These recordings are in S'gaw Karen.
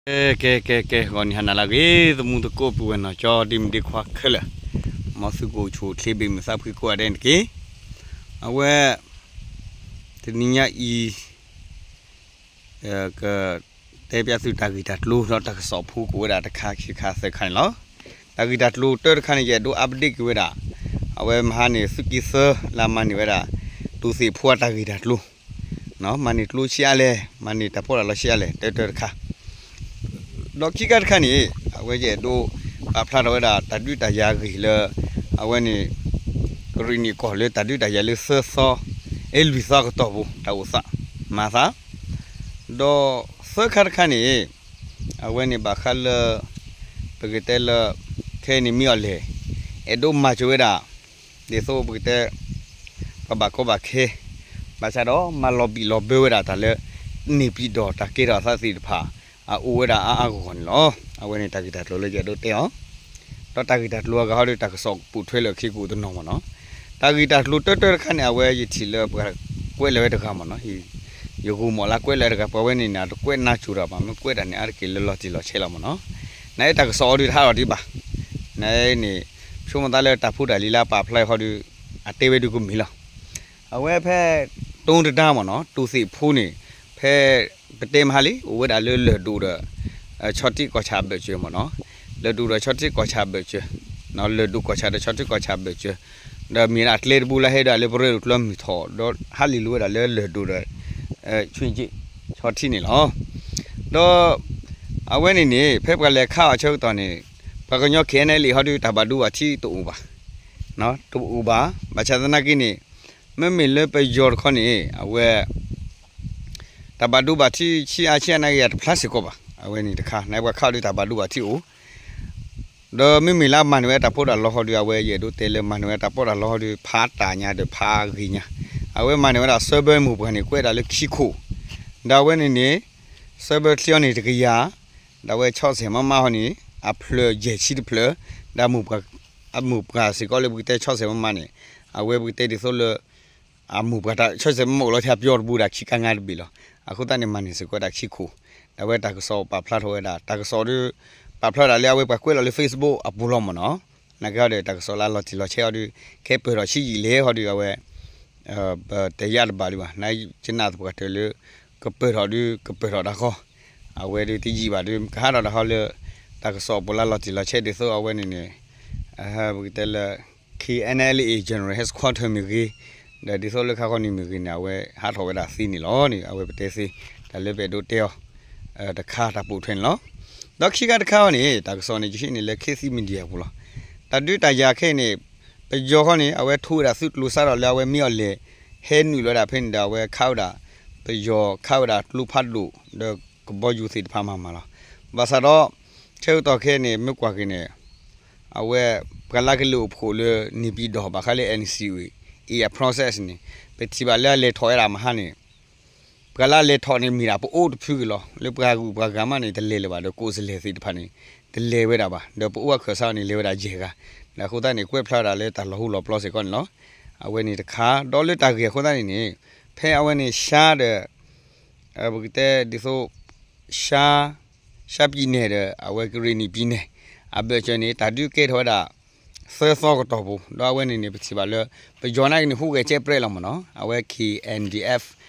ကဲ ကဲ ကဲ ကဲ ဂီၤနံၤဟါနၤလၢအဂ့ၤ သမူသကိးပုၢ်ဝဲၢ်နီၢ်ကၠီ ဒ်မုၢ်ဒ့ခွါခဲလၢာ်, မ်သုကအိၣ်ဆူၣ်အိၣ်ချ့ဘၣ်မုာ်သးဖှံကိးဂၤဒဲးန့ၣ်တက့ၢ်. အဝဲ တနံၤညါအံၤ ကတဲပျးသုတၢ်ဂ့ၢ်တၢ်ကျိၤဒီးတၢ်ကစီၣ်ဖိကိးဝဲဒၣ်တခါခံခါသၢခါန့ၣ်လီၤ. တၢ်ဂ့ၢ်တၢ်ကျိၤတၢတခါန့ၣ် ယအဲၣ်ဒိး update က့ၤဝဲဒၣ် အဝဲမဟါန့ၣ် သုးက့သၢလၢမၤန့ၢ်ဝဲဒၣ် တူၢ်သ့ၣ်ဖိအတၢ်ဂ့ၢ်တၢ်ကျိၤ မၤန့ၢ်ကျိဆံးအါလဲၣ်, မၤန့ၢ်တၢ်ပီးတၢ်လီဆံးအါလဲၣ် တၢတၢတခါ ဒီးခံခါတခါန့ၣ် အဝဲယအဲၣ်ဒိးပာ်ဖျါထီၣ်ဝဲဒၣ်တၢ်ဒုးတၢ်ယၤအဂ့ၢ်လၢ အဝဲန့ၣ် ကရ့ၣ်နံၣ်ကီၢ်လၢတၢ်ဒုးတၢ်ယၤလၢသၢသီ အဲလွံၢ်သီကတီၢ်ပူၤ တၢ်အိၣ်သးမၤသး ဒီးသၢခါတခါန့ၣ် အဝဲန့ၣ်ဘၣ်ဃးလၢ ပကတဲလၢ ခဲအံၤန့ၣ်မ့ၢ်အီၤလဲၣ် အဲၣ်ဒိးမၤစၢၤဝဲဒၣ် ဒ်သိးပကတဲ ပှၤဘၣ်ကီဘၣ်ခဲ ဘၣ်ဆၣ်ဒီးမၤလီၤဘံၣ်လီၤဘၢဝဲဒၣ်တၢ်လၢ န့ၢ်ပံၤဒီးတၢ်ကဲထီၣ်အသးသ့ၣ်တဖၣ် အအိၣ်ဝဲဒၣ်အါအါဂီၢ်ဂီၢ်န့ၣ်လီၤ. အဝဲန့ၣ်တၢ်ဂ့ၢ်တၢ်ကျိၤလၢယအဲၣ်ဒိးတဲအီၤ ဒီးတၢ်ဂ့ၢ်တၢ်ကျိၤအဂၤဟီဒီး တၢ်ကစီၣ်ပိာ်ထွဲလၢခံကအိၣ်တနီၤမ့ၢ်နီၤ. တၢ်ဂ့ၢ်တၢ်ကျိၤတၢတၢတခါန့ၣ် အဝဲယထံၣ်လၢပှၤကွဲးလၢာ်ဝဲတဂၤမ့ၢ်နီၤ. ယဂီၢ်မီၣ်လၢကွဲးလၢာ်တဂၤ ပှၤဝဲန့ၣ်န့ၣ် အတကွဲးနးစူၤဒီးဘၣ် မ့ၢ်ကွဲးတၢ်န့ၣ် အါတက့ၢ်လၢလီၤတံၢ်လီၤဆဲးလီၤမ့ၢ်နီၤ. နအဲၣ်တၢ်ကစီၣ်အီၤဒုးတဟးလီၤဒံးဘၣ်. နန့ၣ် ဆိကမိၣ်သးလၢတၢ်ဖိတၢ်လံၤလၢအပာ်ဖျါအီၤဟီဒီး အတဲဝဲဒုးကမ့ၢ်လီၤ. အဝဲဖဲ တိတဒါမ့ၢ်နီၤ တူၢ်သ့ၣ်ဖိန့ၣ် ဖဲ ပတဲမဟါလံ အိၣ်ဝဲဒၣ်လၢလၢၢ်ဒိၣ်ဒီး ဆီထံကီၢ်ဆၣ်ဘၢၣ်စၢၤမ့ၢ်နီၤ. လၢၢ်ဒိၣ်ဒီးဆီထံကီၢ်ဆၣ်ဘၢၣ်စၢၤ လၢၢ်ဒိၣ်ကီၢ်ဆၣ်ဒီးဆီထံကီၢ်ဆၣ်ဘၢၣ်စၢၤ ဒီးမ့ၢ်ဒၣ်ကျဲတဘိလၢဟဲဒီးလၢပရၢဒိၣ်ကျၢမုၢ်ထီၣ် ဒီးဟးလံၤလိာ်ဝဲဒၣ်လၢလၢၢ်ဒိၣ်ဒီး ဆီထံန့ၣ်လီၤ. ဒီး အဝဲန့ၣ်န့ၣ် ဖဲပှၤလဲၤခးအီၤဆၢကတီၢ်န့ၣ် ပှၤကညီ KNLA ဟီဒီးတၢ်ဘၣ်ဒိဘၣ်ထံးတအိၣ်ဘၣ် တအိၣ်ဘၣ်. ဘၣ်ဆၣ်သနာ်က့န့ၣ် မ့မ့ၢ်လၢပယီၤတခီန့ၣ် အဝဲ တၢ်ဘၣ်ဒိဘၣ်ထံးဆံးအါဆံးအါနာ်က့ အတဖျါစ့ၢ်ကီးဘၣ်. အဝဲန့ၣ်တခါ နပှၤခးအီၤဒီးတၢ်ဘၣ်ဒိဘၣ်ထံးအိၣ် ဒီးမ့မ့ၢ်လၢအမၤန့ၢ်ဝဲတၢ်ပီးတၢ်လီဟီဒီး အဝဲယအဲၣ်ဒိးတဲလၢမၤန့ၢ်ဝဲတၢ်ပီးတၢ်လီဟီဒီး ဖးတၢ်ညါဒီးဖးဂ့ၤညါ အဝဲမၤန့ၢ်ဝဲဒၣ် စၢဘၢမိၢ်ပှၢ်န့ၣ် ကွဲးဒၣ်လၢခံခိၣ် ဒီးအဝဲန့ၣ်န့ၣ် စၢဘၢချံအီၤန့ၣ်တကယၤ ဒီးအဝဲဆီၣ်ဆဲၣ်မးမးဟီန့ၣ် အဖျၢၣ်ယဲၢ်ဆံတဖျၢၣ် ဒီး အမိၢ်ပှၢ်စ့ၢ်ကီးလၢပကတဲဆီၣ်ဆဲၣ်မးမးန့ၣ် အဝဲပကတဲဒ်သိးလၢ အမိၢ်ပှၢ်တၢ်ဆီၣ်ဆဲၣ်မးမးအိၣ်လီၤထဲအပျီတဘိဒီးခံကါငါတဘ့ၣ်လီၤ. အဃိသတးန့ၣ် မၤန့ၢ်စ့ၢ်ကီးဝဲဒၣ်ခံခိၣ် ဒီးအဝဲတၢ်ကစီၣ်ပာ်ဖျါထီၣ်ဝဲဒၣ် တၢ်ကစီၣ်ဒီး ပာ်ဖျါဒၣ်လၢအဝဲပှၤကွဲးလီၤလၢ Facebook အပူၤလီၤမ့ၢ်နီၤ. နာ်က့ဟီဒီး တၢ်ကစီၣ်လၢအလီၤတံၢ်လီၤဆဲးဟီဒီး ခဲပၢၢ်ထီၣ်ဆံးယံာ်လဲၣ်ဟီဒီး အဝဲ ပတယၢ်တဘၣ်ဒံးဘၣ် နယနာ်သပှၢ်တၢၢ်လၢ ကပၢၢ်ထီၣ်ဒီး ကပၢၢ်ထီၣ်တၢ်ဃီ အဝဲဒီးတယံာ်ဘၣ်ဒီး ကဟးထီၣ်တၢ်ဃီလၢ တၢ်ကစီၣ်အပူၤလၢအလီၤတံၢ်လီၤဆဲးဒ်သိးအဝဲန့ၣ်န့ၣ် ပကတဲလၢ KNLA General Headquarter မ့ၢ်ဂ့ၤ ဒီးဒ်သိးလၢခါခီန့ၣ်မ့ၢ်ဂ့ၤန့ၣ် အဝဲဟးထီၣ်ဝဲဒၣ်သ့န့ၣ်လီၤန့ၣ် အဝဲပတဲသ့ တၢ်လၢပအဲၣ်ဒိးတဲအီၤ တခါတၢ်ပိာ်ထွဲန့ၣ်လီၤ. ဒီးခံခါတခါအံၤန့ၣ် တၢ်ကစီၣ်န့ၣ် ယဟံးန့ၢ်လၢ ခေတ်သစ် Media အပူၤလီၤ. တၢ်ဒုးတၢ်ယၤခဲအံၤန့ၣ် ပယီၤခီန့ၣ် အဝဲထိဝဲဒၣ်သုးကျိၤစးထီၣ်လၢအဝဲမ့ၢ်အီၤလဲၣ် ဟဲနုာ်လီၤဝဲဒၣ်ဖဲန့ၣ်ဒီး အဝဲခးဝဲဒၣ် ပယီၤခးဝဲဒၣ်ကျိဖးဒိၣ် ဒီးကဘီယူၤသ့ၣ်တဖၣ်မၤမၤလီၤ. ဘၣ်ဆၣ်ဒီး ဆၢကတီၢ်ခဲအံၤန့ၣ် မ့ၢ်ကွၢ်က့ၤန့ၣ် အဝဲ ပှၤလၢကလဲၤအိၣ်ဖှိၣ်လၢ နေပြည်တော် ဘၣ်ဃးလၢ NCA အံၤအ process န့ၣ် ပထံၣ်ဘၣ်လၢအလဲၤထီၣ်ဝဲဒၣ်မဟါန့ၣ် ပှၤလၢအလဲၤထီၣ်န့ၣ် မ့ၢ်ဒၣ်ပအိၣ်တဖုက့ၤလီၤ. လၢပှၤဂုၤပှၤဂၤမးန့ၣ် တလဲၤလၢၤဘၣ်ဒီး ကိးစလဲၣ်သ့ၣ်တဖၣ်န့ၣ် တလဲၤဝဲဒၣ်ဘၣ် ဒီးပအိၣ်အခၢၣ်စးန့ၣ် လဲၤဝဲဒၣ်ယဲၢ်ဂၤ ဒီးအဃိသတးန့ၣ် ကွဲးဖျါဝဲဒၣ်လၢတၢ်လီၤဟူလီၤပျီစ့ၢ်ကီးန့ၣ်လီၤ. အဝဲန့ၣ်တခါ ဒီးလၢတၢ်ဂ့ၢ်အဃိသတးန့ၣ်န့ၣ် ဖဲအဝဲန့ၣ် ရှမ်း ဒီး ပကတဲဒ်သိး ရှမ်း ရှမ်းပြည်နယ် ဒီး အဝဲကရင်နီပြည်နယ် အဘၢၣ်စၢၤန့ၣ် တၢ်ဒုးကဲထီၣ်ဝဲဒၣ် သၢသီကတီၢ်ပူၤ ဒီးအဝဲန့ၣ်န့ၣ် ပထံၣ်ဘၣ်လၢ ပယီၤနာ်က့န့ၣ် ဟူးဂဲၤကဲပြဲးလီၤမ့ၢ်နီၤ အဝဲ KNDF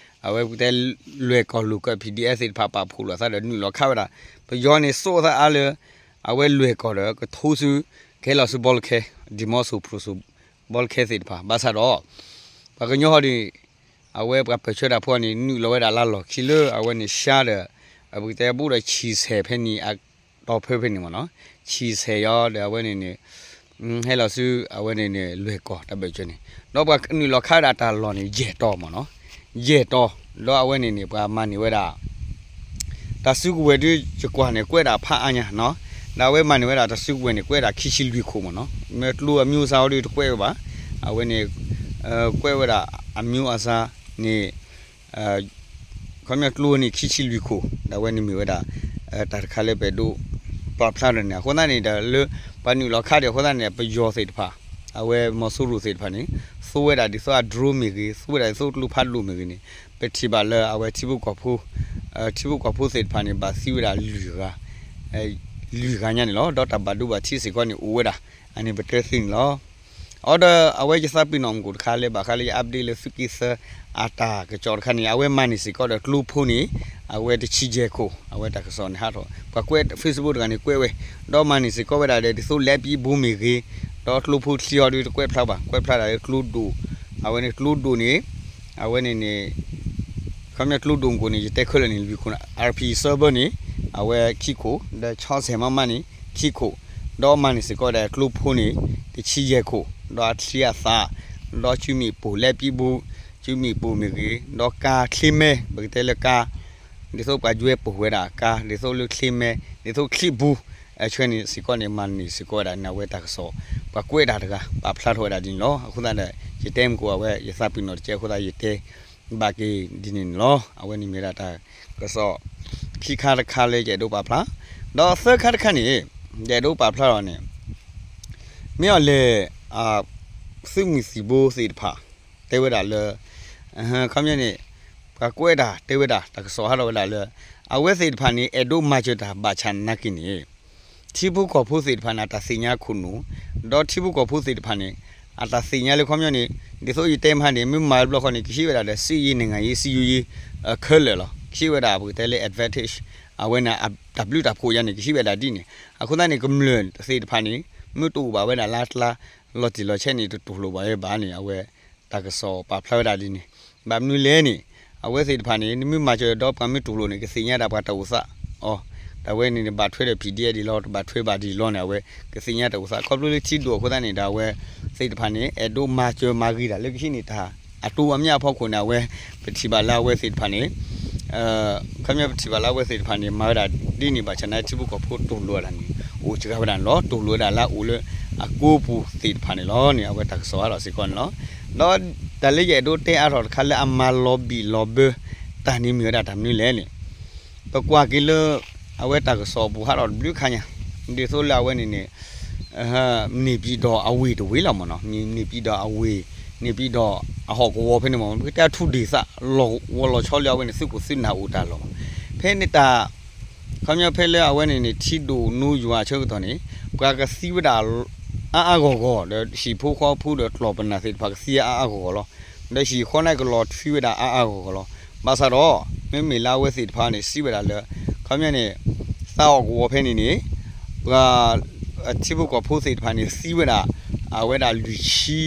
အဝဲပကတဲလွဲၢ်ကီၢ်လိာ်ကၢ PDF သ့ၣ်တဖၣ်ပာ်ဖှိၣ်လိာ်အသးဒီးနုာ်လီၤခးဝဲဒၣ် ပယီၤန့ၣ်စိာ်အသးအါလၢ အဝဲလွဲၢ်ကီၢ်ဒီးကထိဆူ ကဟဲလီၤဆူဘီလခဲ ဒီးမီၤစိရိၤဆူ ဘီလခဲသ့ၣ်တဖၣ် ဘၣ်ဆၣ်ဒီး ပှၤကညီဟီဒီး အဝဲပှၤပၢၢ်ဆၢတၢ်ဖိန့ၣ် နုာ်လီၤဝဲဒၣ်လၢလီၢ်ခံလၢအဝဲန့ၣ် ရှမ်း ဒီး ပကတဲဘူးဒီး ဆံဆဲၣ် ဖဲန့ၣ်အတီၢ်ဖဲဖဲန့ၣ်မ့ၢ်နီၤ ဆံဆဲၣ်ယီၤ ဒီးအဝဲန့ၣ်န့ၣ် ဟဲလီၤဆူအဝဲန့ၣ်န့ၣ် လွဲၢ်ကီၢ်တၢ်ဘၢၣ်စၢၤန့ၣ် ဒီးပှၤနုာ်လီၤခးဝဲဒၣ်တၢ်လီၢ်န့ၣ် ယဲၢ်တီၤမ့ၢ်နီၤ ယဲၢ်တီၤ ဒီးအဝဲန့ၣ်န့ၣ် ပှၤမၤန့ၢ်ဝဲဒၣ် တၢ်စုကဝဲၤဒုး ယကွၢ်န့ၣ် ကွဲးဒၣ်ဖးအါညါနီၤ ဒီးအဝဲမၤန့ၢ်ဝဲဒၣ်တၢ်စုကဝဲၤန့ၣ် ကွဲးဒၣ်ခံဆံလွံၢ်ခိၣ်မ့ၢ်နီၤ မ့ၢ်ကျိအမျိုးအစားဟီဒီးတကွဲးဝဲဘၣ် အဝဲန့ၣ် ကွဲးဝဲဒၣ်အမျိုးအစားန့ၣ် ခီပညီကျိန့ၣ်ခံဆံလွံၢ်ခိၣ် ဒီးအဝဲန့ၣ်မ့ၢ်ဝဲဒၣ် တၢ်တခါလၢပအဲၣ်ဒိးပာ်ဖျါထီၣ်န့ၣ် အဃိသတးန့ၣ်ဒီးလၢ ပှၤနုာ်လီၤခးဒီးအဃိသတးန့ၣ် ပယီၤသ့ၣ်တဖၣ် အဝဲမီၤစိရိၤသ့ၣ်တဖၣ်န့ၣ် သူဝဲဒၣ်ဒ်သိးအ drone မ့ၢ်ဂ့ၤ သူဝဲဒၣ်ဒ်သိးကျိဖးဒိၣ်မ့ၢ်ဂ့ၤန့ၣ် ပထံၣ်ဘၣ်လၢအဝဲထံဖိကီၢ်ဖိ ထံဖိကီၢ်ဖိသ့ၣ်တဖၣ်န့ၣ် ဘၣ်သံဝဲဒၣ်လွံၢ်ဂၤ လွံၢ်ဂၤညါန့ၣ်လီၤ. ဒီးတၢ်ဘၣ်ဒိဘၣ်ထံးစ့ၢ်ကီးန့ၣ်အိၣ်ဝဲဒၣ်, အန့ၣ်ပတဲသ့န့ၣ်လီၤ. အဃိဒီးအဝဲယသးပ့ၤနီၣ်မူးကိၣ်တခါလၢဘၣ်ဃးလၢယ update လၢသုးက့သၢ အတၢ်ကစီၣ်တခါန့ၣ် အဝဲမၤန့ၢ်စ့ၢ်ကီးဒီးကျိဖိန့ၣ် အဝဲတဆံယဲၢ်ခိၣ် အဝဲတၢ်ကစီၣ်န့ၣ်ဟးထီၣ် ပှၤကွဲး Facebook တဂၤန့ၣ်ကွဲးဝဲ, ဒီးမၤန့ၢ်စ့ၢ်ကီးဝဲဒၣ်ဒီး ဒ်သိးလဲပံဘူမ့ၢ်ဂ့ၤ, ဒီးကျိဖိချံအီၤဒီးတကွဲးဖျါဘၣ်, ကွဲးဖျါဒၣ်လၢကျိဒိၣ်, အဝဲန့ၣ်ကျိဒိၣ်န့ၣ် အဝဲန့ၣ်န့ၣ် ခီပညီကျိဒိၣ်မူးကိၣ်န့ၣ် ယတဲခဲလၢာ်န့ၣ် လွံၢ်ခိၣ်န့ၣ် RP server န့ၣ် အဝဲခံခိၣ်, ဒီးဆီဆဲးမးမးန့ၣ် ခံခိၣ်, ဒီးမၤန့ၢ်စ့ၢ်ကီးဒၣ်ကျိဖိန့ၣ် တဆံယဲၢ်ခိၣ်, ဒီးအချံအသး, ဒီးစုမ့ၣ်ပိၢ်လဲပံဘူ, စုမ့ၣ်ပိၢ်မ့ၢ်ဂ့ၤ, ဒီးကါချ့မဲ ပကတဲလၢကါ ဒ်သိးပှၤယွဲပိၢ်ဝဲဒၣ်ကါ ဒ်သိးလၢချ့မဲ ဒ်သိးချံဘူ, အဆၢန့ၣ်စ့ၢ်ကီးန့ၣ် မၤန့ၢ်စ့ၢ်ကီးဝဲဒၣ်န့ၣ် အဝဲတၢ်ကစီၣ် ပှၤကွဲးတၢ်တဂၤ ပာ်ဖျါထီၣ်ဝဲဒၣ်ဒ်န့ၣ်လီၤ. အဃိသတးဒီး ယတဲမူးကိၣ်အဝဲ ယသးပ့ၤနီၣ်တကဲအဃိသတး ယတဲဘၣ်က့ၤဒ်န့ၣ်န့ၣ်လီၤ. အဝဲန့ၣ်မ့ၢ်ဝဲဒၣ်တၢ်ကစီၣ် ခံခါတခါလၢယအဲၣ်ဒိးပာ်ဖျါ, ဒီးသၢခါတခါန့ၣ် ယအဲၣ်ဒိးပာ်ဖျါထီၣ်န့ၣ် မ့ၢ်အီၤလဲၣ် သုးမုၢ်သံၣ်ဘိသ့ၣ်တဖၣ် တဲဝဲဒၣ်လၢ ခီပညီန့ၣ် ပှၤကွဲးတၢ်တဲဝဲဒၣ် တၢ်ကစီၣ်ဟးထီၣ်ဝဲဒၣ်လၢ အဝဲသ့ၣ်တဖၣ်န့ၣ် အဲၣ်ဒိးမၤစၢၤတၢ်ဘၣ်ဆၣ်နာ်က့န့ၣ် ထံဖိကီၢ်ဖိသ့ၣ်တဖၣ်န့ၣ် အတၢ်သ့ၣ်ညါခိၣ်နူာ်, ဒီးထံဖိကီၢ်ဖိသ့ၣ်တဖၣ်န့ၣ် အတၢ်သ့ၣ်ညါလၢခီပညီန့ၣ် ဒ်သိးယတဲမဟါန့ၣ် မ့ၢ်မၤတဘျီဃီန့ၣ် ကဟံးဝဲဒၣ်ဒီး စစ်ရေး နိုင်ငံရေး စစ်ရေး ခဲလၢာ်လီၤ. ကဟံးဝဲဒၣ်ပကတဲလၢ advantage အဝဲန့ၣ် တၢ်ဘျုးတၢ်ဖှိၣ်ယၤန့ၣ် ကဟံးဝဲဒၣ်ဒ်န့ၣ် အဃိသတးန့ၣ် ကမျၢၢ်သ့ၣ်တဖၣ်န့ၣ် မ့ၢ်တအိၣ်ဘၣ်ဝဲဒၣ်လၢအကျါ လီၤတံၢ်လီၤဆဲးန့ၣ် တတူၢ်လိာ်ဘၣ်ဝဲဘၣ်န့ၣ် အဝဲတၢ်ကစီၣ်ပာ်ဖျါဝဲဒၣ်ဒ်န့ၣ် ဘၣ်မနုၤလဲၣ်န့ၣ် အဝဲသ့ၣ်တဖၣ်န့ၣ် နမ့ၢ်မၤစၢၤဒီးပှၤမ့ၢ်တူၢ်လိာ်န့ၣ် ကသ့ၣ်ညါဒၣ်ပှၤတၢ်အိၣ်သးအီၤ, တၢ်ဝဲန့ၣ် ဘၣ်ထွဲဒီး PDF ဒ်လီၤ တဘၣ်ထွဲဘၣ်ဒ်လီၤန့ၣ် အဝဲကသ့ၣ်ညါတၢ်အိၣ်သး ခီဖျိလၢထံဒိၣ်အဃိသတးန့ၣ်ဒီး အဝဲသ့ၣ်တဖၣ်န့ၣ် အဲၣ်ဒိးမၤစၢၤမၤဂ့ၤတၢ်လၢကဟံးန့ၢ်တၢ် အတိအမျၢ်အဖီခိၣ်န့ၣ် အဝဲ ပထံၣ်ဘၣ်လၢအဝဲသ့ၣ်တဖၣ်န့ၣ် ခီပညီပထံၣ်ဘၣ်လၢအဝဲသ့ၣ်တဖၣ်န့ၣ် မၤဝဲဒၣ်ဒ်န့ၣ်ဘၣ်ဆၣ်န့ၣ် ထံဖိကီၢ်ဖိတူၢ်လိာ်ဝဲဒၣ်န့ၣ် အိၣ်စှၤဝဲဒၣ်န့ၣ်လီၤ. တူၢ်လိာ်ဝဲဒၣ်လၢအအိၣ်လၢအကိပူၤသ့ၣ်တဖၣ်န့ၣ်လီၤန့ၣ် အဝဲတၢ်ကစီၣ်ဟးထီၣ်စ့ၢ်ကီးန့ၣ်လီၤ. ဒီးတၢ်လၢယအဲၣ်ဒိးတဲအါထီၣ်တခါလၢအမၤလီၤဘံၣ်လီၤဘၢ တၢ်န့ၣ်မ့ၢ်ဝဲဒၣ်တၢ်မနုၤလဲၣ်န့ၣ် ပကွၢ်က့ၤလၢ အဝဲတၢ်ကစီၣ်ပူၤဟးထီၣ်တဘျုးခါညါ ဒ်သိးလၢအဝဲန့ၣ်န့ၣ် န့ၣ်ပံၤဒီးအဝ့ၢ်တဝ့ၢ်လီၤမ့ၢ်နီၤ, န့ၣ်ပံၤဒီးအဝ့ၢ် န့ၣ်ပံၤဒီးအဟီၣ်ကဝီၤဖဲန့ၣ်မ့ၢ် ပကတဲအထူဒ့ၣ်သး လီၤဝီၤလီၤဆီလၢအဝဲန့ၣ် သုးခိၣ်သုးနၢ်အိၣ်တၢ်လီၢ်မ့ၢ် ဖဲန့ၣ်တၢ် ခီပညီဖဲလၢအဝဲန့ၣ်န့ၣ် ထံဒိၣ်နူယွၤအဆၢကတီၢ်န့ၣ် ပှၤကသံဝဲဒၣ် အါအါဂီၢ်ဂီၢ် ဒီးဟံၣ်ဖိဃီဖိဒီးကျီၢ်ပနၢ်သ့ၣ်တဖၣ်ကသံအါအါဂီၢ်ဂီၢ်လီၤ. ဒီးဟံၣ်ဃီန့ၣ်ကလီၤထွံဝဲဒၣ်အါအါဂီၢ်ဂီၢ်လီၤ. ဘၣ်ဆၣ်ဒီး မ့မ့ၢ်လၢအဝဲသ့ၣ်တဖၣ်န့ၣ် စံးဝဲဒၣ်လၢ ခီပညီန့ၣ် သးအီၣ်ကဝီၤဖဲန့ၣ်န့ၣ် ပှၤ ထံဖိကီၢ်ဖိသ့ၣ်တဖၣ်န့ၣ် သံဝဲဒၣ် အဝဲဒၣ်လွံၢ်ဆံ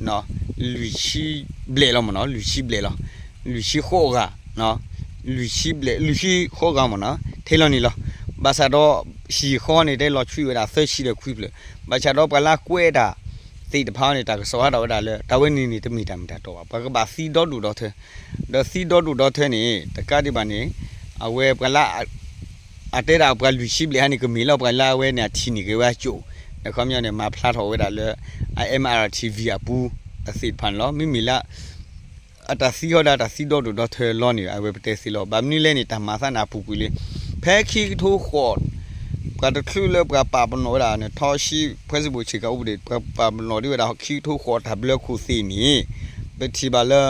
လွံၢ်ဆံဘျဲၣ်လီၤမ့ၢ်နီၤ, လွံၢ်ဆံဘျဲၣ်လီၤ, လွံၢ်ဆံဃိးဂၤ လွံၢ်ဆံဘျဲၣ် လွံၢ်ဆံဃိးဂၤမ့ၢ်နီၤ ထဲလီၤန့ၣ်လီၤ. ဘၣ်ဆၣ်ဒီး ဟံၣ်ဃီန့ၣ် တဲလီၤထွံဝဲဒၣ်သၢဆံဒီးခွံဖျၢၣ်, ဘၣ်ဆၣ်ဒီးပှၤလၢအကွဲးတၢ်သ့ၣ်တဖၣ်န့ၣ် တၢ်ကစီၣ်ဟးထီၣ်ဝဲဒၣ်လၢ တၢ်ဝဲန့ၣ်န့ၣ် တမ့ၢ်တၢ်မ့ၢ်တၢ်တီဘၣ်, ပှၤကဘၣ်သံဒီဒူၣ်ဒီထၢ ဒီးသံဒီဒူၣ်ဒီထၢန့ၣ် တကးဒံးဘၣ်န့ၣ် အဝဲပှၤလၢ အတဲဒၣ်ပှၤလွံၢ်ဆံဘျဲၣ်ဟါန့ၣ် ကမ့ၢ်လၢပှၤလၢအဝဲန့ၣ် အထံၣ်န့ၢ်က့ၤဝဲအကၠိၣ်, အခီပညီန့ၣ် မၤဖျါထီၣ်ဝဲဒၣ်လၢ အ MRTV အပူၤ အသ့ၣ်တဖၣ်န့ၣ်လီၤ. မ့မ့ၢ်လၢ အတၢ်သံဟီဒီးတၢ်သံဒီဒူၣ်ဒီထၢလီၤန့ၣ် အဝဲပတဲသ့လီၤ. ဘၣ်မနုၤလဲၣ်န့ၣ် တၢ်မၤသးန့ၣ်အပူၤကွံာ်လံ. ဖဲခံကထိဃိး ပှၤတချုးလၢပှၤပာ်ပနီၣ်ဝဲဒၣ်န့ၣ် ထီၣ်ဆံ ဖွဲ့စည်းပုံအခြေခံဥပဒေ ပှၤပာ်ပနီၣ်ဒံးဝဲဒၣ် ခံကထိဃိးတၢ်ဘျၢခိၣ်သ့ၣ်န့ၣ် ပထံၣ်ဘၣ်လၢ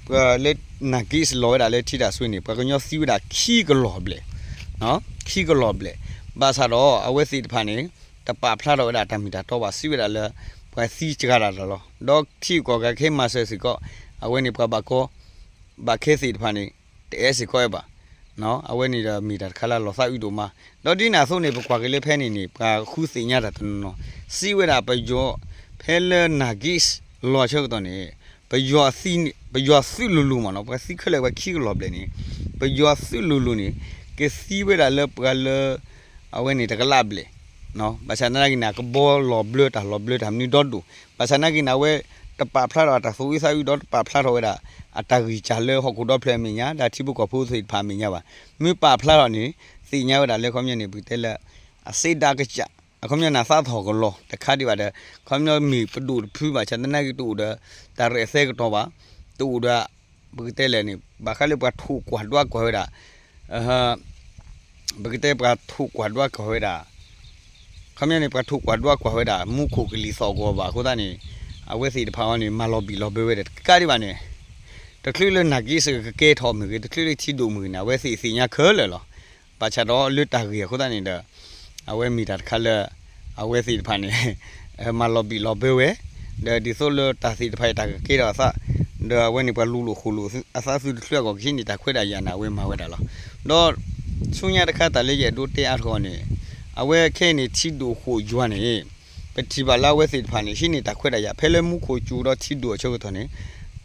ပှၤလၢ နာ်က့စ့ၢ်လီၤဝဲဒၣ်လၢထံတၢ်စွ့န့ၣ် ပှၤကညီသံဝဲဒၣ်ခံကလီၢ်ဘျဲၣ်, ခံကလီၢ်ဘျဲၣ်, ဘၣ်ဆၣ်ဒီးအဝဲသ့ၣ်တဖၣ်န့ၣ် တပာ်ဖျါထီၣ်ဝဲဒၣ်တၢ်မ့ၢ်တၢ်တီဘၣ် စံးဝဲဒၣ်လၢ ပှၤသံစှၤဒၣ်တၢ်လီၤ. ဒီးထံဂုၤကီၢ်ဂၤကဟဲမၤစၢၤစ့ၢ်ကီး အဝဲန့ၣ်ပှၤဘၣ်ကီ ဘၣ်ခဲသ့ၣ်တဖၣ်န့ၣ် တအဲၣ်စ့ၢ်ကီးဝဲဘၣ်. အဝဲန့ၣ်ဒီးမ့ၢ်တၢ်တခါလၢလီၤသးအုးဒိၣ်မး, ဒီးဒ်န့ၣ်အသိးန့ၣ် ပကွၢ်က့ၤလၢဖဲန့ၣ်န့ၣ် ပှၤဃုသ့ၣ်ညါတၢ်တနီၤနီၤ စံးဝဲဒၣ်ပယီၤ ဖဲလၢ နာ်က့ လီၤဆၢကတီၢ်န့ၣ် ပယီၤသံန့ၣ် ပယီၤသုးလိၤလိၤမ့ၢ်နီၤ ပှၤသံခဲလၢာ်ပှၤခံကလီၢ်ဘျဲၣ်န့ၣ် ပယီၤသုးလိၤလိၤန့ၣ် ကသံဝဲဒၣ်လၢပှၤလၢ အဝဲန့ၣ်တကလးဘျဲၣ် ဘၣ်ဆၣ်သနာ်က့န့ၣ် အကဘီလီၤဘျၢတၢ်လီၤဘျၢတၢ်မနုၤဒီဒူၣ်, ဘၣ်ဆၣ်သနာ်က့န့ၣ် အဝဲတပာ်ဖျါထီၣ်အတၢ်သူၣ်အုးသးအုးဒီးတပာ်ဖျါထီၣ်ဝဲဒၣ် အတၢ်ဂံၢ်စၢ်လၢဟီၣ်ခိၣ်ဒီဖျၢၣ်အမဲာ်ညါ ဒီးထံဖိကီၢ်ဖိသ့ၣ်တဖၣ်အမဲာ်ညါဘၣ်. မ့ၢ်ပာ်ဖျါထီၣ်န့ၣ်သ့ၣ်ညါဝဲဒၣ်လၢခီပညီန့ၣ် ပကတဲလၢ အစ့ဒါကစၢ် အခီပညီန့ၣ် သးထီၣ်ကလီၢ်တခါဒံးဘၣ်ဒီး ခီပညီမ့ၢ်ပဒိၣ်တဖုဘၣ်ဆၣ်သနာ်က့တအိၣ်ဒီး တၢ်ရဲၣ်သဲကတီၤဘၣ်, တအိၣ်ဒီး ပကတဲလဲၣ်န့ၣ် ဘၣ်ဃးလၢပှၤထိၣ်ကွၢ်ဒွးကွၢ်ဝဲဒၣ် ပကတဲပှၤထိၣ်ကွၢ်ဒွးကွၢ်ဝဲဒၣ် ခီပညီန့ၣ် ပှၤထိၣ်ကွၢ်ဒွးကွၢ်ဝဲဒၣ် မူခိၣ်ကလံၤသီၣ်ဂီၤဘၣ်အဃိသတးန့ၣ် အဝဲသ့ၣ်တဖၣ်အံၤန့ၣ် မၤလီၤဘံၣ်လီၤဘၢဝဲဒၣ်တကးဒံးဘၣ်န့ၣ် တချုးလၢ နာ်က့ စကကဲထီၣ်မ့ၢ်ဂ့ၤ တချုးလၢထံဒိၣ်မ့ၢ်ဂ့ၤန့ၣ် အဝဲသ့ၣ်သ့ၣ်ညါခဲလၢာ်လီၤ. ဘၣ်ဆၣ်ဒီးလၢတၢ်ဂ့ၢ်အဃိသတးန့ၣ်ဒီး အဝဲမ့ၢ်တၢ်တခါလၢ အဝဲသ့ၣ်တဖၣ်န့ၣ် မၤလီၤဘံၣ်လီၤဘၢဝဲ, ဒီးဒ်သိးလၢတၢ်သ့ၣ်တဖၣ်အံၤတၢ်ကကဲထီၣ်အသး, ဒီးအဝဲန့ၣ်ပှၤလူၤလိာ်ဃိာ်လိာ်အသးသုတချုးအဂီၢ် ကဟံးန့ၢ်တၢ်ခွဲးတၢ်ယာ်န့ၣ် အဝဲမၤဝဲဒၣ်လီၤ. ဒီးဆူညါတခါတၢ်လၢယအဲၣ်ဒိးတဲအါထီၣ်န့ၣ် အဝဲခဲအံၤန့ၣ် ထံဒိၣ်ဃိာ်ယွၤန့ၣ် ပထံၣ်ဘၣ်လၢအဝဲသ့ၣ်တဖၣ်န့ၣ် ဟံးန့ၢ်တၢ်ခွဲးတၢ်ယာ် ဖဲလၢမူခိၣ်စူၤဒီးထံဒိၣ်အဆၢကတီၢ်န့ၣ်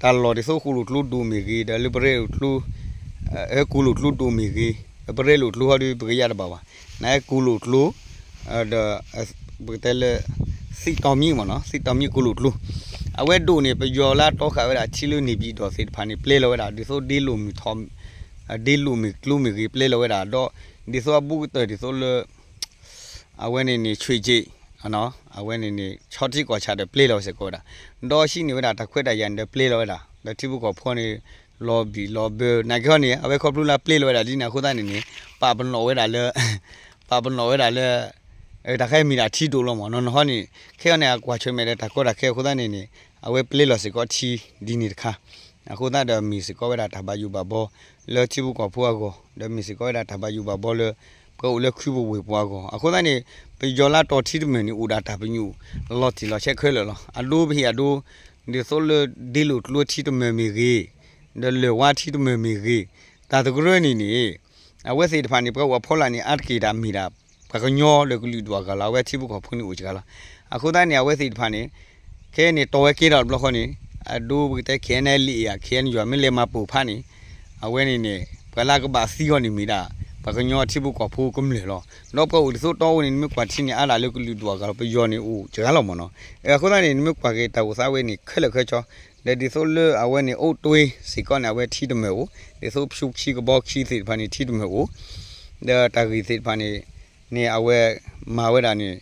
တၢ်လီၢ်ဒ်သိးဃိာ်လိာ်ကျိဒိၣ်မ့ၢ်ဂ့ၤ ဒီးလၢပရဲလိာ်ကျိ ကိၣ်လိာ်ကျိဒိၣ်မ့ၢ်ဂ့ၤ, ပရဲလိာ်ကျိဟီဒီး ပကယၢ်တဘၣ်ဘၣ်, နအဲၣ်ကိၣ်လိာ်ကျိ ဒီး ပကတဲလၢ သံၣ်တီမံမ့ၢ်နီၤ သံၣ်တီမံကိၣ်လိာ်ကျိ အဝဲဒိၣ်န့ၣ် ပယီၤလၢအတီဃာ်ဝဲဒၣ်ထံလၢန့ၣ်ပံၤဒီးသ့ၣ်တဖၣ်န့ၣ် ပျဲလီၤဝဲဒၣ် ဒ်သိးဒ့လိာ်မုၢ်ထီၣ် ဒ့လိာ်မ့ၢ်ကျိမ့ၢ်ဂ့ၤ ပျဲလီၤဝဲဒၣ် ဒီးဒ်သိးအဘူးကတၢၢ်ဒ်သိးလၢ အဝဲန့ၣ်န့ၣ် ဆွေကျိတ် အဝဲန့ၣ်န့ၣ် ဆီထံကီၢ်ဆၣ်ဒီးပျဲလီၤစ့ၢ်ကီးဝဲဒၣ်, ဒီးဟံးန့ၢ်ဝဲဒၣ်တၢ်ခွဲးတၢ်ယာ်န့ၣ်ဒီးပျဲလီၤဝဲဒၣ် ဒီးထံဖိကီၢ်ဖိန့ၣ် လီၤဘံၣ်လီၤဘၢ နာ်က့ဟီန့ၣ် အဝဲခီဖျိလၢပျဲလီၤဝဲဒၣ်လံန့ၣ် အဃိသတးန့ၣ်န့ၣ် ပာ်ပနီၣ်ဝဲဒၣ်လၢ ပာ်ပနီၣ်ဝဲဒၣ်လၢ တၢ်ခါအံၤမ့ၢ်ဒၣ်ထံဒိၣ်လီၤမ့ၢ်နီၤ နီၤဟီန့ၣ် ခဲအံၤန့ၣ် အကွၢ်ဆၢၣ်မဲာ်ဒီးတၢ်ကီတၢ်ခဲအဃိသတးန့ၣ်န့ၣ် အဝဲပျဲလီၤစ့ၢ်ကီးထံဒ်န့ၣ်တခါ အဃိသတးဒီးမ့ၢ်စ့ၢ်ကီးဝဲဒၣ်တၢ်ဘၣ်ယိၣ်ဘၣ်ဘီ လၢထံဖိကီၢ်ဖိအဂီၢ် ဒီးမ့ၢ်စ့ၢ်ကီးဝဲဒၣ်တၢ်ဘၣ်ယိၣ်ဘၣ်ဘီလၢ ပှၤအိၣ်လၢခုပူၤဝ့ၢ်ပူၤအဂီၢ် အဃိသတးန့ၣ် ပယီၤလၢအတီၤထံတမၢၢ်န့ၣ် အိၣ်ဒၣ်တၢ်ပညိၣ် လီၤတံၢ်လီၤဆဲးခဲလၢာ်လီၤ. အဒိပဟ့ၣ်အဒိ ဒ်သိးလၢဒ့လိာ်ကျိထံတမၢၢ်မ့ၢ်ဂ့ၤ ဒီးလၢၢ်ဝါထံတမၢၢ်မ့ၢ်ဂ့ၤ တၢ်တကရၢန့ၣ်န့ၣ် အဝဲသ့ၣ်တဖၣ်န့ၣ် ပှၤအိၣ်အဖီလာ်န့ၣ် အါတက့ၢ်ဒၣ်မ့ၢ်ဒၣ် ပှၤကညီလၢကလုာ်ဒူၣ်အဂၤလီၤ. အဝဲထံဖိကီၢ်ဖိန့ၣ်အိၣ်စှၤလီၤ. အဃိသတးန့ၣ် အဝဲသ့ၣ်တဖၣ်န့ၣ် ခဲအံၤန့ၣ် တီၤဝဲကဲထီၣ်တဘျီဃီန့ၣ် အဒိပကတဲ ခဲအံၤန့ၣ် လံာ်အံၤ ခဲအံၤန့ၣ် ယွၤမ့ၢ်လဲၤမၤပိာ်ဖးန့ၣ် အဝဲန့ၣ်န့ၣ် ပှၤလၢကဘၣ်သံအီၤန့ၣ်မ့ၢ်ဒၣ် ပှၤကညီထံဖိကီၢ်ဖိကမျၢၢ်လီၤ. ဒီးပှၤအိၣ်ဒ်သိးတီအိၣ်န့ၣ် နမ့ၢ်ကွၢ်ထံန့ၣ် အါဒၣ်လၢကလုာ်ဒူၣ်အဂၤလီၤ. ပယီၤန့ၣ်အိၣ်စှၤလီၤမ့ၢ်နီၤ. အဃိသတးန့ၣ် နမ့ၢ်ကွၢ်က့ၤတၢ်အိၣ်သးဝဲန့ၣ် ခဲလၢာ်ခဲဆ့ ဒီးဒ်သိးလၢအဝဲန့ၣ် အိၣ်တွ့စ့ၢ်ကီးန့ၣ် အဝဲထံတမၢၢ်အိၣ်, ဒ်သိးဖၠူခံကဘီခံသ့ၣ်တဖၣ်န့ၣ် ထံတမၢၢ်အိၣ်, ဒီးတၢ်ဂ့ၢ်သ့ၣ်တဖၣ်န့ၣ် န့ၣ်အဝဲမၤဝဲဒၣ်န့ၣ်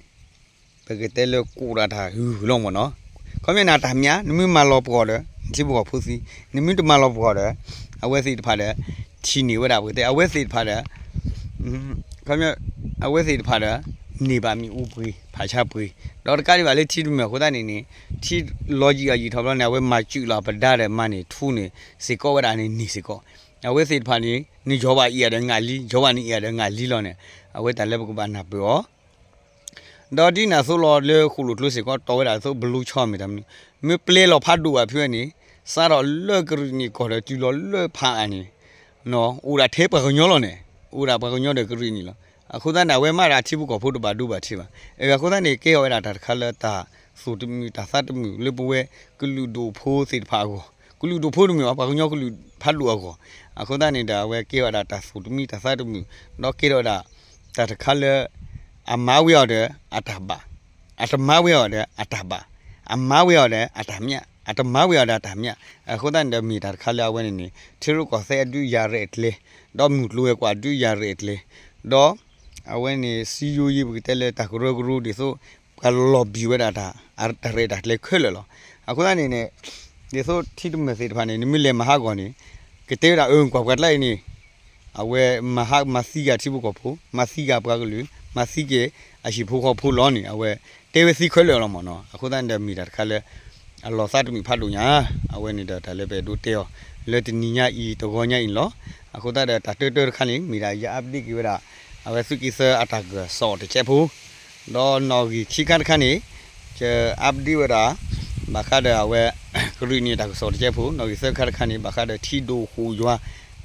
ပကတဲလၢကိးဒၣ်တၢ်ဂုၤဂုၤလီၤမ့ၢ်နီၤ. ခီပညီန့ၣ် တၢ်မ့ၢ် နမ့ၢ်မၤလီၤပှီၢ်ဒီး နထံဖိကီၢ်ဖိသံ, နမ့ၢ်တမၤလီၤပှီၢ်ဒီး အဝဲသ့ၣ်တဖၣ်ဒီး ထံၣ်န့ၢ်ဝဲဒၣ် ပကတဲ အဝဲသ့ၣ်တဖၣ်ဒီး ခီပညီ အဝဲသ့ၣ်တဖၣ်ဒီး န့ၢ်ဘၣ်မ့ၣ်အူပှ့ၤ ဖးဆါပှ့ၤ, ဒီးတကးဒံးဘၣ်လၢထံတမၢၢ်အဃိသတးန့ၣ်န့ၣ် ထံလီၤယံာ်အယံာ်ထီၣ်ဘျီန့ၣ် အဝဲမၤစုၣ်လီၤပဒါဒီးမၤန့ၢ်ထူန့ၢ်စ့ၢ်ကီးဝဲဒၣ်န့ၣ်န့ၢ်စ့ၢ်ကီး, အဝဲသ့ၣ်တဖၣ်န့ၣ် နယီၤဘၣ်အံၤအီၤဒီးငါလံ, ယီၤဘၣ်န့ၣ်အံၤအီၤဒီးငါလံလီၤန့ၣ် အဝဲတၢ်လၢပကဘၣ်နၢ်ပၢၢ်အီၤ ဒီးဒ်န့ၣ်အသိးလီၤ လၢဃိၣ်လိာ်ကျိစ့ၢ်ကီး တီၤဝဲဒၣ်သိးဘလူးဆီမ့ၢ်တၢ်မနုၤ, မ့ၢ်ပျဲလီၤဖးဒိၣ်ဘၣ်ဖဲဝဲန့ၣ် စးထီၣ်လၢကရံၣ်နံၣ်ကီၢ်ဒီးတုၤလီၤလၢဖးအါန့ၣ် အိၣ်ဒၣ်ထဲပှၤကညီလီၤန့ၣ်, အိၣ်ဒၣ်ပှၤကညီဒီးကရံၣ်နံၣ်လီၤ. အဃိသတးန့ၣ် အဝဲမ့ၢ်ဒၣ်ထံဖိကီၢ်ဖိတဘၣ်ဒိဘၣ်ထံးဘၣ်. အဃိသတးန့ၣ် ကဲထီၣ်ဝဲဒၣ်တၢ်တခါလၢတၢ်သူၣ်တမုာ်တၢ်သးတမုာ်လၢပဝဲကလုာ်ဒူၣ်ဖိသ့ၣ်တဖၣ်အဂီၢ်, ကလုာ်ဒူၣ်ဖိတမ့ၢ်ဘၣ် ပှၤကညီကလုာ်ဖးဒိၣ်အဂီၢ်, အဃိသတးန့ၣ်ဒီး အဝဲကဲထီၣ်ဝဲဒၣ်တၢ်သူၣ်တမုာ်တၢ်သးတမုာ်, ဒီးကဲထီၣ်ဝဲဒၣ် တၢ်တခါလၢ အမၤဝံၤအီၤဒီးအတၢ်ဘၣ်, အတမၤဝံၤအီၤဒီးအတၢ်ဘၣ်, အမၤဝံၤအီၤဒီးအတၢ်မျၢ်, အတမၤဝံၤအီၤဒီးအတၢ်မျၢ်, အဃိသတးန့ၣ်ဒီးမ့ၢ်တၢ်တခါလၢအဝဲန့ၣ်န့ၣ် ထံရူၢ်ကီၢ်သဲးအဒုးယၤရဲၣ်အကျဲ, ဒီးမုၢ်ကျိၤဝဲၤကွာ်အဒုးယၤရဲၣ်အကျဲ, ဒီး အဝဲန့ၣ် စည်းရုံးရေး ပကတဲလၢတၢ်ကရၢကရိဒ်သိး ပှၤလီၤဘံၣ်ဝဲဒၣ်တၢ် တၢ်ရဲၣ်တၢ်ကျဲၤခဲလၢာ်လီၤ. အဃိသတးန့ၣ်န့ၣ် ဒ်သိးထံတမၢၢ်သ့ၣ်တဖၣ်န့ၣ် နမ့ၢ်လဲၤမၤဟးဂီၤန့ၣ် ကတဲဝဲဒၣ်အၢ ကွၢ်ပှၤကျါအံၤန့ၣ် အဝဲမၤဟးမၤသံဂၤထံဖိကီၢ်ဖိ, မၤသံဂၤပှၤကလုာ်, မၤသံက့ၤအဟံၣ်ဖိဃီဖိလီၤန့ၣ် အဝဲတဲဝဲသံခဲလၢာ်လီၤမ့ၢ်နီၤ. အဃိသတးန့ၣ်ဒီးမ့ၢ်တၢ်တခါလၢ အလီၤသးတမုာ်ဖးဒိၣ်ညါ, အဝဲန့ၣ်ဒီးတၢ်လၢပအဲၣ်ဒိးတဲအီၤ လၢတနံၤညါအံၤတဂီၤညါအံၤလီၤ. အဃိသတးဒီးတၢ်တၢတၢတခါန့ၣ် မ့ၢ်ဒၣ်ယ update က့ၤဝဲဒၣ် အဝဲသုးက့သၢအတၢ်ကစီၣ်တကဲးဖိ ဒီးနီၣ်ဂံၢ်ခံခါတခါန့ၣ် ယ update ဝဲဒၣ် ဘၣ်ဃးဒီးအဝဲ ကရံၣ်နံၣ်တၢ်ကစီၣ်တကဲးဖိ, နီၣ်ဂံၢ်သၢခါတခါန့ၣ် ဘၣ်ဃးဒီးထံဒိၣ်ဃိာ်ယွၤ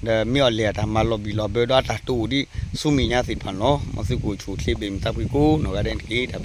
ဒီးမ့ၢ်အီၤလဲၣ်အတၢ်မၤလီၤဘံၣ်လီၤဘၢ ဒီးအတၢ်တိာ်ဒ်ဆူမဲာ်ညါသ့ၣ်တဖၣ်န့ၣ်လီၤ. မ်သုကအိၣ်ဆူၣ်အိၣ်ချ့ဘၣ်မုာ်သးဖှံကိးနီၢ်ဂၤဒဲးန့ၣ်တက့ၢ်.